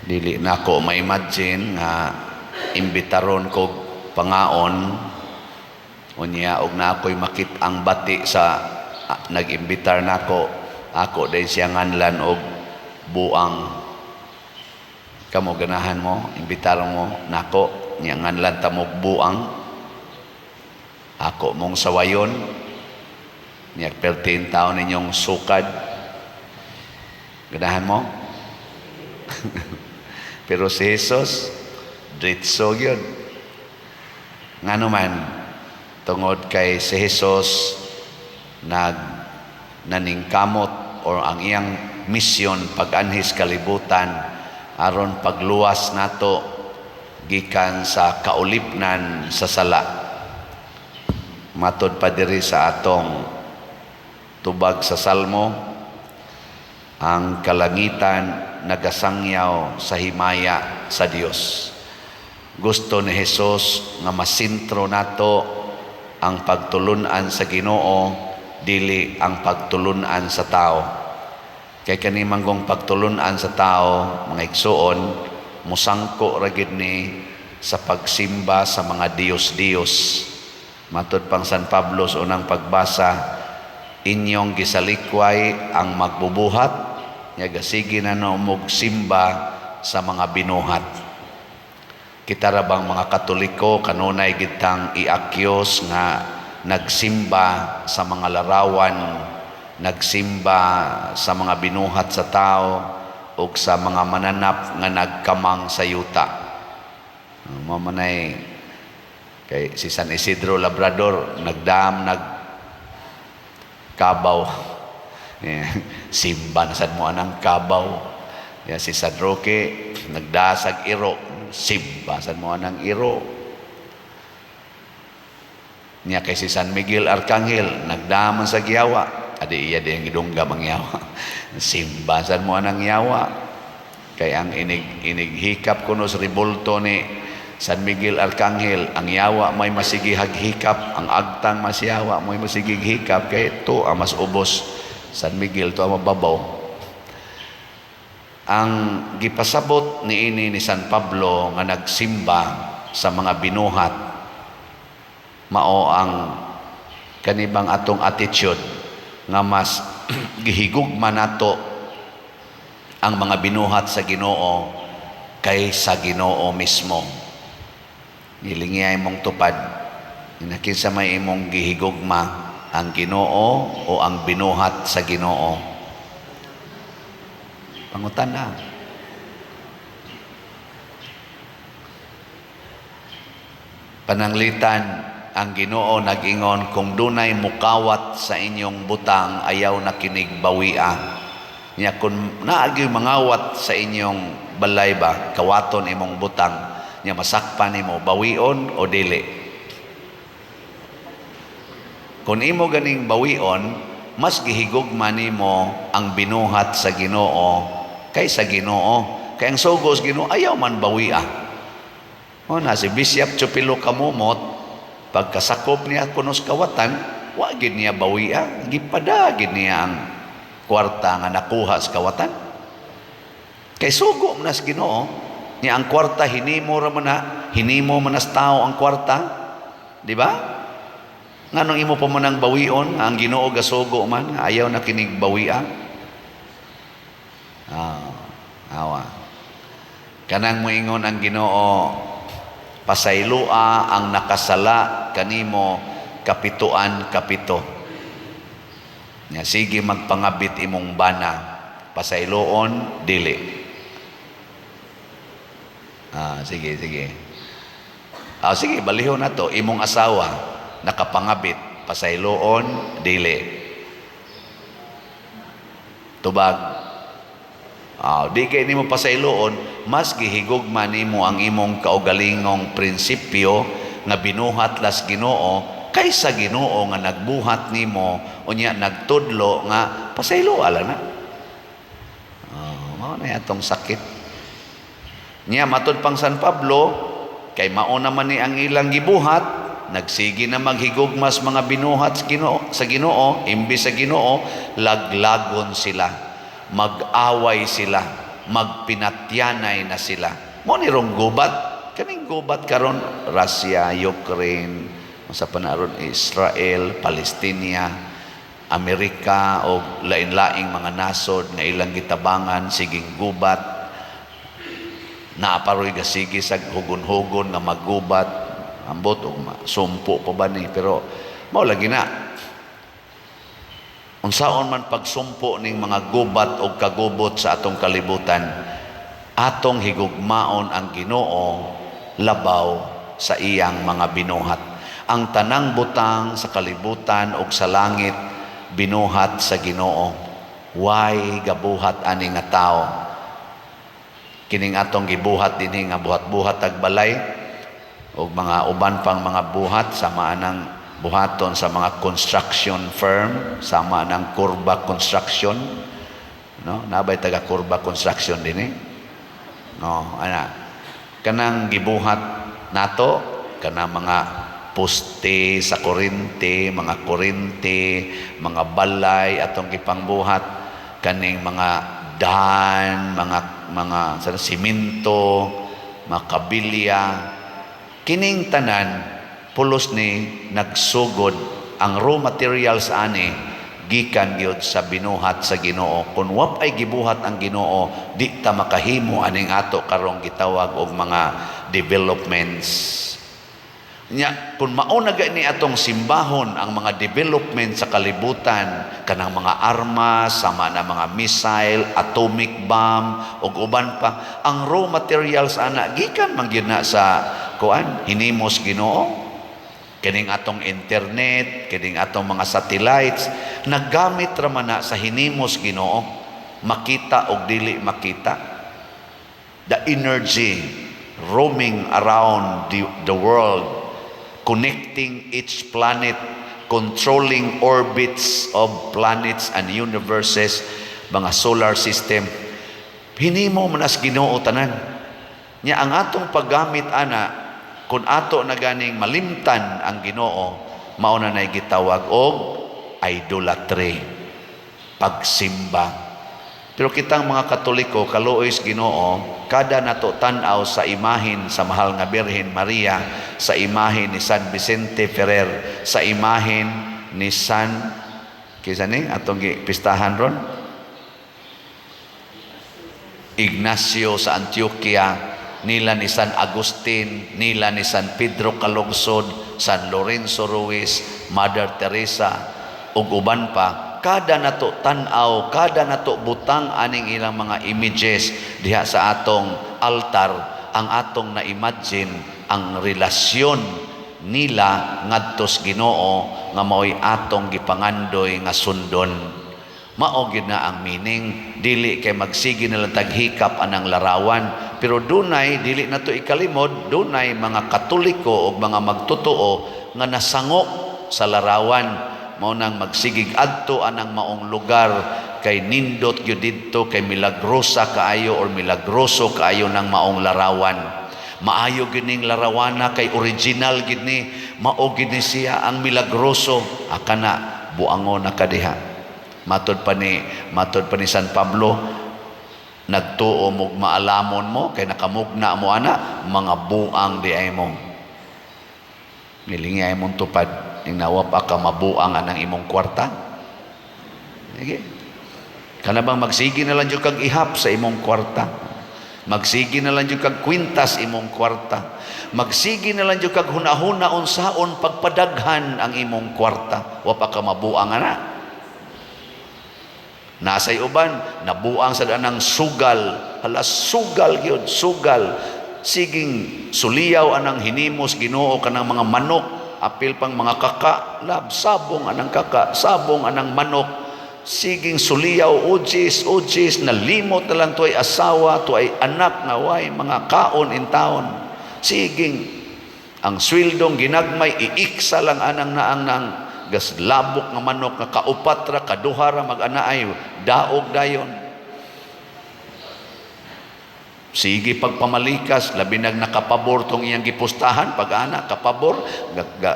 Dili nako ma-imagine nga imbitaron kog pangaon, unya og naa ko'y makit-ang bati sa nag-imbitar nako, ako din siya nganlan og buang. Kamo, ganahan mo imbitaron mo nako nya nganlan ta mo'g buang, ako mong sawayon nya pertin taon ninyong sukad? Ganahan mo? Pero si Jesus, diretso gyud. Ngano man? Tungod kay si Jesus nag naningkamot or ang iyang misyon pag-anhis kalibutan aron pagluwas nato gikan sa kaulipnan sa sala. Matod pa diri sa atong tubag sa Salmo, ang kalangitan nagasangyaw sa himaya sa Dios. Gusto ni Jesus nga masintro nato ang pagtulunan sa Ginoo, dili ang pagtulunan sa tao. Kay kani manggong pagtulunan sa tao, mga igsuon, musangko ra gid ni sa pagsimba sa mga diyos-diyos. Matod pang San Pablo sa unang pagbasa, inyong gisalikway ang magbubuhat, nya gasige na no mog simba sa mga binuhat. Kita ra bang mga Katoliko kanunay gitang iakyos nga nagsimba sa mga larawan, nagsimba sa mga binuhat sa tao ug sa mga mananap nga nagkamang sa yuta. Mao manay kay si San Isidro Labrador nagdam nag kabaw. Simba na sad mo anang kabaw. Yeah, si San Roque nagdasag iro, simba sad mo anang iro. Nya kay si San Miguel Arcangel nagdaman sa giyawa. Adi iya di ang gidungga ang yawa. Simba sad mo anang yawa. Kay ang inig inighikap kuno sa ribulto ni San Miguel Arcangel, ang yawa may masigi haghikap, ang agtang masyawa may masigi hikap, kay to ang mas ubos. San Miguel to ang mababaw. Ang gipasabot niini ni San Pablo nga nagsimba sa mga binuhat, mao ang kanibang atong attitude nga mas gihigugma nato ang mga binuhat sa Ginoo kaysa Ginoo mismo. Gilingiyay mong tupad. Kinsa may imong gihigugma, ang Ginoo o ang binuhat sa Ginoo? Pangutan na. Pananglitan, ang Ginoo nag-ingon, kung dunay mukawat sa inyong butang, ayaw na kinig bawia. Nya kung naagi mangawat sa inyong balay ba, kawaton imong butang, nya masakpan nimo, bawion o dili? Kung imo ganing bawion, mas gihigugma nimo ang binuhat sa Ginoo kaysa Ginoo. Kay ang sugos Ginoo, ayaw man bawia. O na si Bishop Chupilo Kamumot, pagkasakop niya kunos kawatan, wa gid niya bawia, gipada gid niya ang kwarta nga nakuha sa kawatan. Kay sugo man sa Ginoo, niya ang kwarta hinimo ra man na, hinimo man sa tao ang kwarta, di ba? Nganong imo pa man ang bawion, ang Ginoo gasugo man, ayaw na kinig bawia. Awa. Kanang moingon ang Ginoo, pasayloa ang nakasala kanimo kapituan kapito. Nya sige magpangabit imong bana, pasayloon dili. Sige, sige. Sige, balihon na to. Imong asawa nakapangabit, pasayloon dili. Tubag. Di kay nimo pasayloon, mas gihigugma nimo ang imong kaugalingong prinsipyo nga binuhat las Ginoo kaysa Ginoo nga nagbuhat nimo unya nagtudlo nga pasaylo ala na. Mao na atong sakit. Nya matud pang San Pablo, kay mao naman ni ang ilang gibuhat, nagsige na maghigugmas mga binuhat sa Ginoo, imbis sa Ginoo, laglagon sila, mag-away sila. Magpinatyanay na sila. Mao ni rong gubat, kaning gubat karon, Russia, Ukraine, sa panaron Israel, Palestina, Amerika o lain-laing mga nasod nga ilang gitabangan, siging gubat. Naaparoy gasigi sa hugon-hugon nga maggubat, ambot og sumpo pa ba ni, pero mao lagi na. Unsaon man pagsumpo ning mga gubat og kagubot sa atong kalibutan, atong higugmaon ang Ginoo labaw sa iyang mga binuhat. Ang tanang butang sa kalibutan ug sa langit binuhat sa Ginoo. Way gabuhat ani nga tawo. Kining atong gibuhat dinhi nga buhat-buhat ag balay ug mga uban pang mga buhat, sama anang buhaton sa mga construction firm, sama ng Kurba Construction, no? Nabay taga Kurba Construction dinhi? No, ana kanang gibuhat nato, kanang mga poste sa kurente, mga kurente, mga balay atong gipangbuhat, kaning mga daan, mga sa simento, mga kabilya, kining tanan pulos ni nagsugod, ang raw materials ani gikan gyud sa binuhat sa Ginoo. Kung wa ay gibuhat ang Ginoo, di ta makahimo aning ato karong gitawag og mga developments. Nya kung mao na gani atong simbahon ang mga development sa kalibutan, kanang mga armas sama na mga missile, atomic bomb ug uban pa, ang raw materials ana gikan man gyud na sa kuan, hinimos Ginoo. Kining atong internet, kining atong mga satellites, naggamit ra man na sa hinimos Ginoo, makita og dili makita. The energy roaming around the world, connecting each planet, controlling orbits of planets and universes, mga solar system. Hinimo man as Ginoo tanan. Nya ang atong paggamit ana, kung ato na ganing malimtan ang Ginoo, mao na nay gitawag og idolatry, pagsimba. Pero kitang mga Katoliko, kaluoy sa Ginoo, kada nato tan-aw sa imahen sa Mahal nga Birhen Maria, sa imahen ni San Vicente Ferrer, sa imahen ni San kinsa ni atong gipistahan ron, Ignacio sa Antioquia, nila ni San Agustin, nila ni San Pedro Calungsod, San Lorenzo Ruiz, Mother Teresa, ug uban pa, kada nato tan-aw, kada nato butang aning ilang mga images diha sa atong altar, ang atong na-imagine ang relasyon nila ngadtos Ginoo nga mao'y atong gipangandoy nga sundon. Mao gyud na ang meaning, dili kay magsige na lang taghikap anang larawan, pero dunay, dili na to ikalimod, dunay mga Katoliko o mga magtotoo nga nasango sa larawan. Mao nang magsigig adto anang maong lugar kay nindot gyud didto, kay milagrosa kaayo or milagroso kaayo ng maong larawan. Maayo gyud ning larawana kay original gyud ni, mao gyud ni siya ang milagroso. Akana buangon na kadiha. Matod pa ni San Pablo, nagtuo mo maalamon mo kay nakamugna mo ana, mga buang di ay mo. Nilingi ay mong tupad ning nawa pa ka mabuang anang imong kwarta. Sige. Kana bang magsige na lang jud kag ihap sa imong kwarta. Magsige na lang jud kag kwintas imong kwarta. Magsige na lang jud kag hunahuna unsaon pagpadaghan ang imong kwarta. Wa pa ka mabuang ana. Nasay uban, nabuang sa danang sugal. Hala, sugal gyud, sugal. Siging suliyaw anang hinimos Ginoo kanang mga manok, apil pang mga kaka, lab sabong anang kaka, sabong anang manok. Siging suliyaw, ujis, ujis, nalimot na lang tuay asawa, tuay anak nga way mga kaon in taon. Siging ang swildong ginagmay, iiksa lang anang naang nang gas labok nga manok nga kaupat ra, kaduha ra mag-anaay, daog dayon. Sige pagpamalikas, labi nag nakapabor tong iyang gipustahan, pag ana kapabor,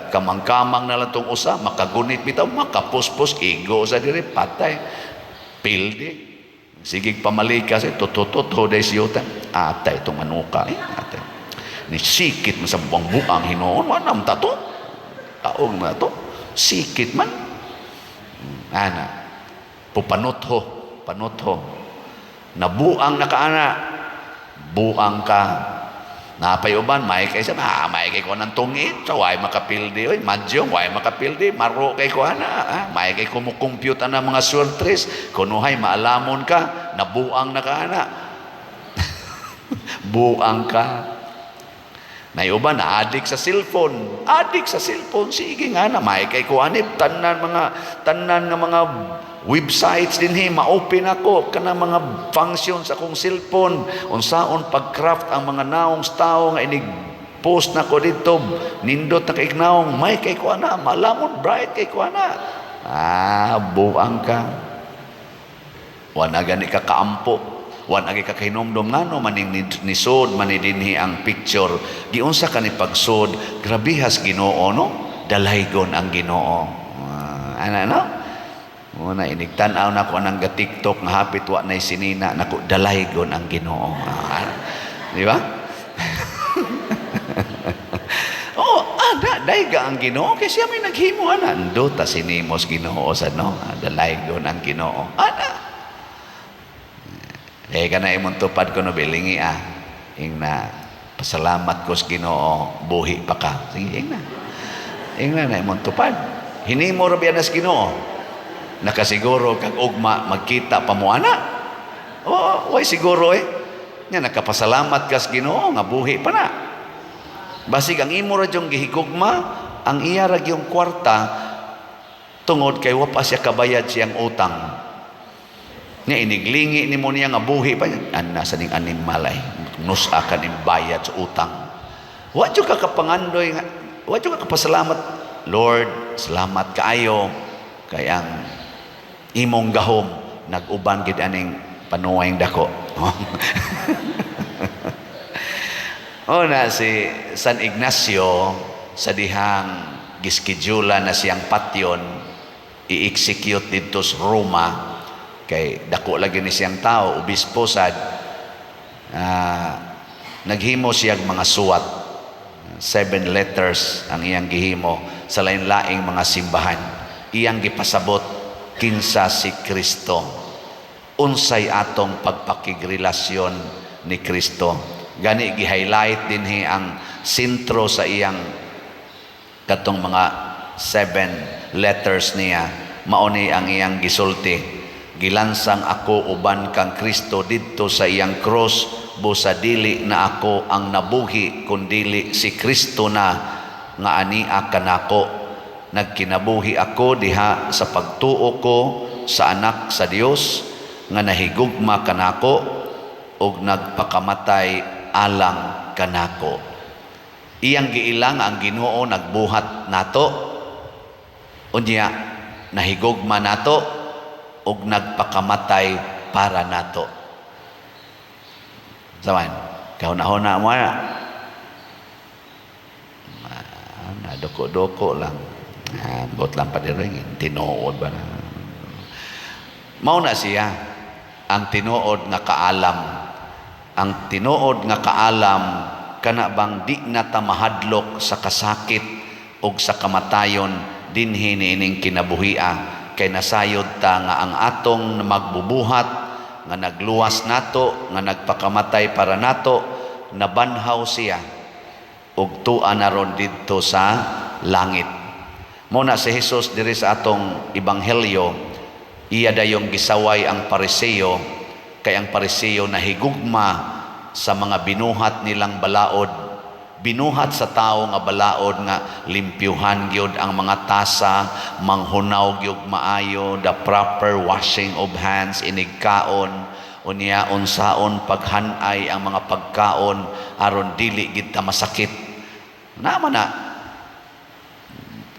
kamang-kamang na lang tong usa, makagunit bitaw, makapuspos, igo sa diri, patay. Pildi. Sige pamalikas eh, tuto-tuto day siyuta. Atay itong manuka eh. Atay. Ni sikit man sa buang-buang hinuon, wala ta to. Taong na to. Sikit man. Ana. Pupanutho, panutho. Nabuang na ka ana. Buang ka. Napay uban, may kay sa, ah, may kay ko ng tungit, so way makapildi, oy, madyo, way makapildi, maro kay ko ana, ah, may kay kumukompute ana mga surtres, kunuhay maalamon ka, nabuang na ka ana. Buang ka. Nay uban na adik sa cellphone, adik sa cellphone, sige nga na, may kay ko anib, tanan nga mga websites dinhi ma-open ako kana mga functions akong cellphone, unsaon pag-craft ang mga naong sa tao nga inig post na ko dito, nindot na kay naong, may kay ko ana, malamon bright kay ko ana. Ah, buang ka. Wala gani ka kaampo, wala ka kahinumdom ngano maning nisod man dinhi ang picture, giunsa ka ni pagsod, grabihas Ginoo, no, dalaygon ang Ginoo. Ah, ana no. Muna inig tan-aw na ko anang ga TikTok nga hapit wa nay sinina nako, dalaygon ang Ginoo. Ah, di ba? Oh, ah, dayga ang Ginoo kay siya may naghimo ana. Ando ta sinimos Ginoo sa no. Ah, dalaygon ang Ginoo. Ana. Eh kana imong tupad ko no bilingi ah. Ingna pasalamat ko sa Ginoo, buhi pa ka. Sige, ingna. Ingna na imong tupad. Hinimo ra biya nas Ginoo. Nakasiguro kag ugma magkita pa mo ana. Oh, way siguro eh. Nya nakapasalamat kas Ginoo nga buhi pa na. Basig ang imo ra yung gihigugma, ang iya ra gyung kwarta tungod kay wa pa siya kabayad siyang utang. Nya iniglingi nimo niya nga buhi pa niya. Anna sa ning animal ay nusa ka ning bayad sa utang. Wa jud ka kapangandoy nga, wa jud ka kapasalamat. Lord, salamat kaayo kay ang imong gahom nag-uban gid aning panuwayng dako. O na si San Ignacio sa dihang giskedyula na siyang patyon i-execute didto sa Roma kay dako lagi ni siyang tao, obispo sad, naghimo siyang mga suwat, 7 letters ang iyang gihimo sa lain-laing mga simbahan. Iyang gipasabot kinsa si Kristo, unsay atong pagpakigrelasyon ni Kristo. Gani gi-highlight dinhi ang sentro sa iyang katong mga 7 letters niya. Mao ni ang iyang gisulti: gilansang ako uban kang Kristo didto sa iyang cross, busa dili na ako ang nabuhi kundili si Kristo na nga ania kanako. Nagkinabuhi ako diha sa pagtuo ko sa anak sa Dios nga nahigugma kanako ug nagpakamatay alang kanako. Iyang giilang ang Ginoo nagbuhat nato, unya nahigugma nato ug nagpakamatay para nato. Saman, kahuna-huna mo na. Ah, doko-doko lang. Ah, bot lang pa din tinuod ba na. Mao na siya ang tinuod nga kaalam. Ang tinuod nga kaalam kana bang di na ta mahadlok sa kasakit og sa kamatayon dinhi niining kinabuhia, kay nasayod ta nga ang atong magbubuhat nga nagluwas nato, nga nagpakamatay para nato, nabanhaw siya ug tua na ron didto sa langit. Mo na si Jesus diri sa atong ebanghelyo, iya dayong gisaway ang Pariseo, kay ang Pariseo nahigugma sa mga binuhat nilang balaod, binuhat sa tao nga balaod nga limpyuhan gyud ang mga tasa, manghunaw gyud maayo, the proper washing of hands inigkaon, unya unsaon paghanay ang mga pagkaon aron dili gid ta masakit. Na man na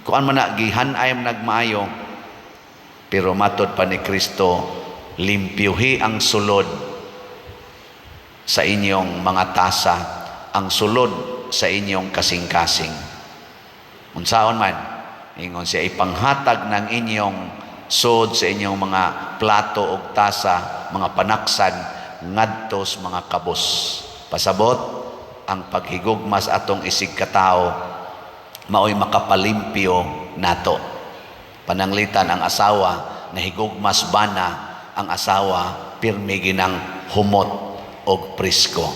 kuan man na gihanay man nagmaayo, pero matod pa ni Kristo, limpyuhi ang sulod sa inyong mga tasa, ang sulod sa inyong kasing-kasing. Unsaon man, ingon siya, ipanghatag ng inyong Sod sa inyong mga plato og tasa, mga panaksan ngadto sa mga kabos. Pasabot, ang paghigugma sa atong isig katao maoy makapalimpyo nato. Pananglitan ang asawa nahigugma sa bana, ang asawa pirmi ginang humot og presko.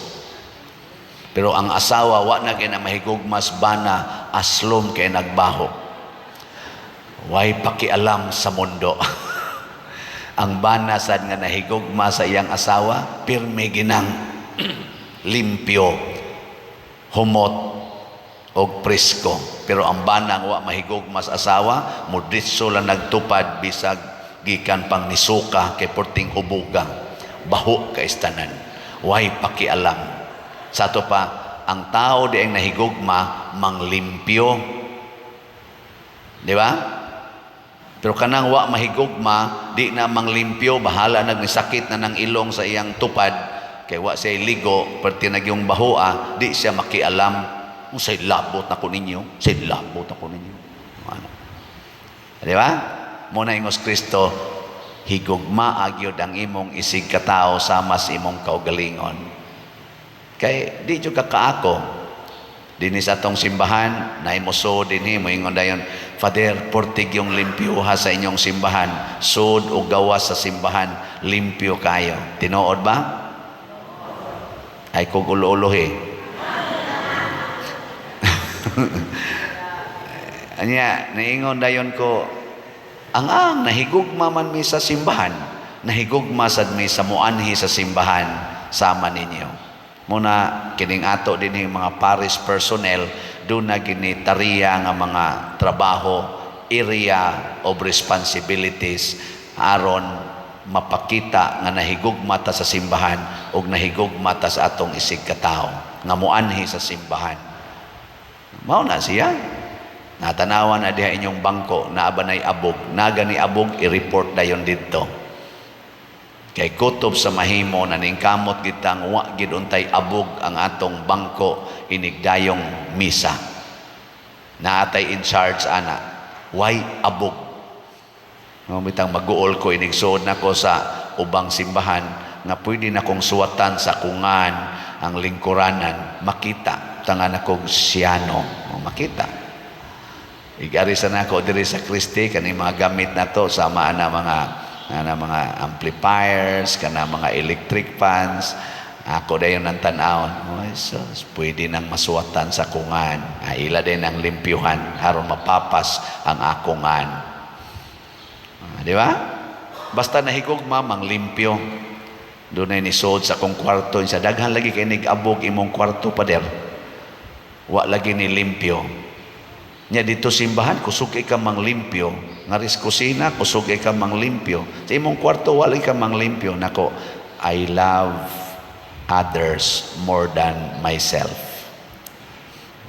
Pero ang asawa wa na gina mahigugma sa bana, aslom kay nagbaho. Way pakialam sa mundo. Ang bana sad nga nahigugma sa iyang asawa, pirmi ginang limpyo, humot og presko. Pero ang bana nga wa mahigugma sa asawa, mudritso lang nagtupad bisag gikan pang nisuka kay porting hubuga. Baho kay tanan. Way pakialam. Sa ato pa, ang tao di ang nahigugma manglimpyo. Di ba? Pero kanang wa mahigugma, di na manglimpyo, bahala nagnisakit na ng ilong sa iyang tupad, kay wa siya ligo, perti nagyong bahoa, di siya makialam. Unsay labot nako ninyo, say labot ako ninyo. Ano? Di ba? Muna ingos Kristo, higugmaa gyud ang imong isig katao sama sa imong kaugalingon. Kay di jud ka kaako. Dinhi sa atong simbahan, naay musuod dinhi, moingon dayon, "Father, portig yung limpyuha sa inyong simbahan, sud o gawas sa simbahan, limpyo kayo." Tinuod ba? Ay kog ulo-ulohi. Anya, naingon dayon ko, ang nahigugma man mi sa simbahan, nahigugma sad mi sa muanhi sa simbahan sama ninyo. Muna kining ato dinhi mga parish personnel, duna gini tariya nga mga trabaho, area of responsibilities, aron mapakita nga nahigugma ta sa simbahan ug nahigugma ta sa atong isig katao nga muanhi sa simbahan. Mao na siya. Natanawan na diha inyong bangko, naa ba nay abog? Naga ni abog, i-report dayon didto. Kay kutob sa mahimo na ningkamot gitang wa gid untay abog ang atong bangko inigdayong misa. Naatay in charge ana. Why abog? No, bitang maguol ko inigsuod nako sa ubang simbahan nga pwede na kong suwatan sa kungan ang lingkuranan, makita tanga na kog siyano, o, makita. Igari sa nako diri sa Kristi kani mga gamit na to, sama ana mga amplifiers, kana mga electric fans. Ako dayon ang tan-awon. Oh, sus, pwede nang masuwatan sa kungan. Ay, ila din ang limpyuhan aron mapapas ang akungan. Ah, di ba? Basta nahigugma, manglimpyo. Doon ay nisuod sa akong kwarto. Sa daghan lagi kay nig-abog imong kwarto, pader. Wa lagi ni limpyo. Nya dito simbahan, kusog ka manglimpyo. Ngaris kusina, kusog ka manglimpyo. Sa imong kwarto, wala ka manglimpyo. Nako, I love others more than myself.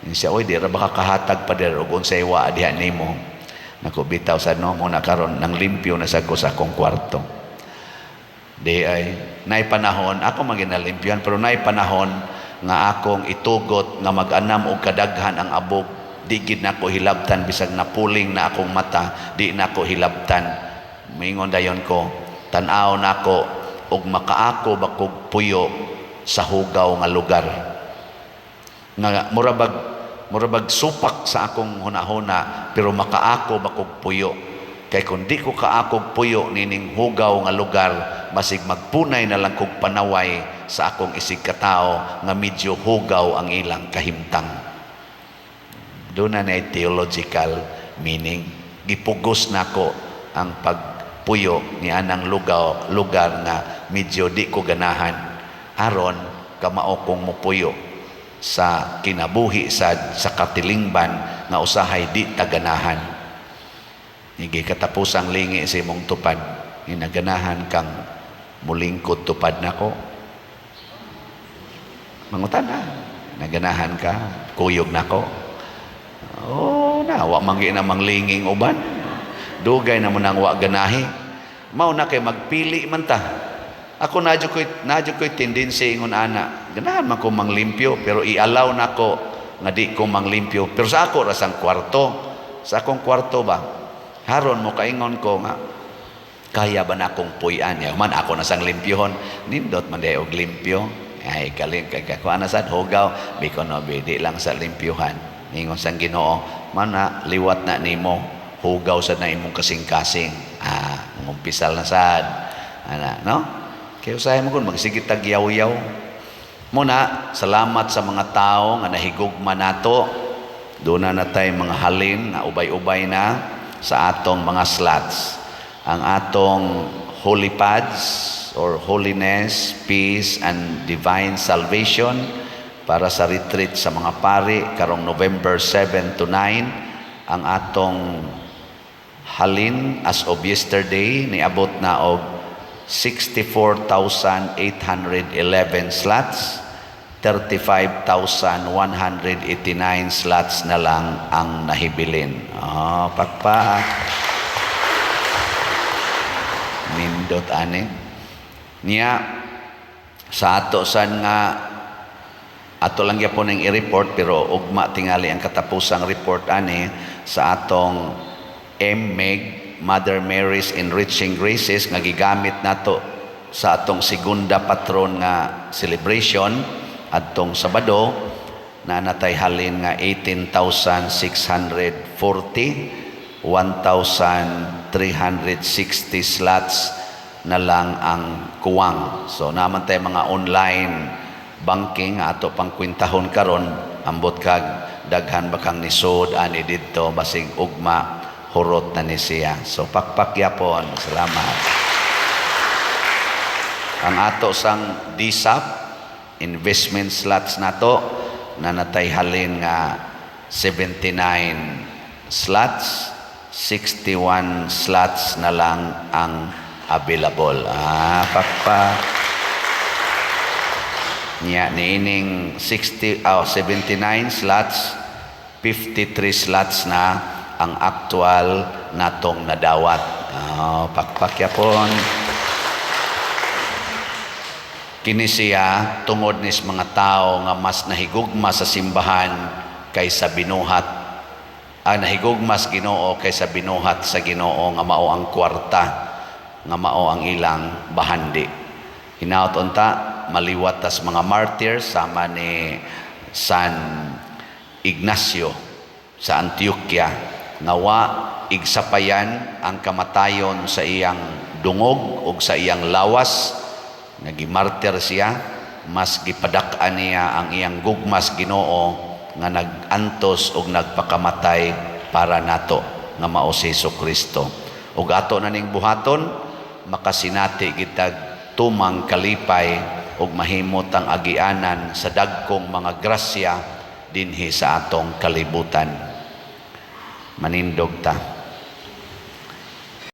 Siya, "Oy, di ra ba ka kahatag, pader, og unsay wa diha nimo?" Nako, bitaw sa no mo na karon nang limpyo na sa ko sa akong kwarto. Di ay nay panahon ako maginalimpyohan, pero nay panahon nga akong itugot nga mag-anam og kadaghan ang abog, di gid nako hilabtan. Bisag napuling na akong mata, di nako hilabtan. Moingon dayon ko, tan-aw nako og makaako ba kog puyo sa hugaw nga lugar, nga murabag supak sa akong hunahuna, pero makaako ba kog puyo. Kay kung di ko kaakog puyo nining hugaw nga lugar, basig magpunay na lang kog panaway sa akong isig katao nga medyo hugaw ang ilang kahimtang. Doon na theological meaning. Gipugos nako ang pagpuyo ni anang lugar nga medyo di ko ganahan, aron kamao kong mupuyo sa kinabuhi sa katilingban nga usahay di taganahan. Igi katapusang lingi sa imong tupad, inaganahan kang mulingkod tupad nako? Mangutan na. Naganahan ka kuyog nako? Oh, na wa man na manglinging uban. Dugay na mo nang wa ganahi. Mao na kay magpili man ta. Ako na ko'y tendency ingon ana. Ganahan man ko manglimpyo, pero i-allow nako nga di ko manglimpyo. Pero sa ako ra sang kwarto. Sa akong kwarto ba? Haron mo kaingon ko nga Kaya ba na akong puy-an? Ya, man ako na sang limpyohon. Nindot man diay og limpyo. Ay, kalim kay kakuha na sad hugaw bikon no di lang sa limpyuhan. Ningon sang Ginoo, man na liwat na nimo, hugaw sad na imong kasing-kasing. Ah, ngumpisal na sad. Ana, no? Kaya usahay mo kun magsige tag yaw-yaw. Muna, salamat sa mga tao nga nahigugma nato. Doon na natay mga halin na ubay-ubay na sa atong mga slots. Ang atong Holy Pads or Holiness, Peace and Divine Salvation para sa retreat sa mga pari karong November 7 to 9, ang atong halin as of yesterday niabot na og 64,811 slots. 35,189 slots na lang ang nahibilin. Oh, pakpak. Nindot ani. Niya sa ato san nga ato lang gyapon ang i-report, pero ugma tingali ang katapusang report ani sa atong MMEG, Mother Mary's Enriching Graces, nga gigamit nato sa atong segunda patron nga celebration adtong Sabado, na natay halin nga 18,640. 1,360 slots na lang ang kuwang. So naman tay mga online banking ato pang kwintahon karon, ambot kag daghan ba kang nisod ani didto, basig ugma hurot na ni siya. So pakpak yapon, salamat. Ang ato sang DSAP investment slots nato na natay halin nga 79 slots, 61 slots na lang ang available. Ah, pakpak. Niya niining 60, oh, 79 slots, 53 slots na ang actual natong nadawat. Oh, pakpak yapon. Kini siya tungod nis mga tao nga mas nahigugma sa simbahan kaysa binuhat, ah, nahigugma sa Ginoo kaysa binuhat sa Ginoo nga mao ang kwarta, nga mao ang ilang bahandi. Hinaot unta maliwat tas mga martyrs sama ni San Ignacio sa Antioquia nga wa igsapayan ang kamatayon sa iyang dungog ug sa iyang lawas. Nagimartir siya, mas gipadak-an niya ang iyang gugmas Ginoo nga nag-antos ug nagpakamatay para nato, nga mao si Hesus Kristo. Ug ato na ning buhaton, makasinati kitag tumang kalipay ug mahimot ang agianan sa dagkong mga grasya dinhi sa atong kalibutan. Manindog ta.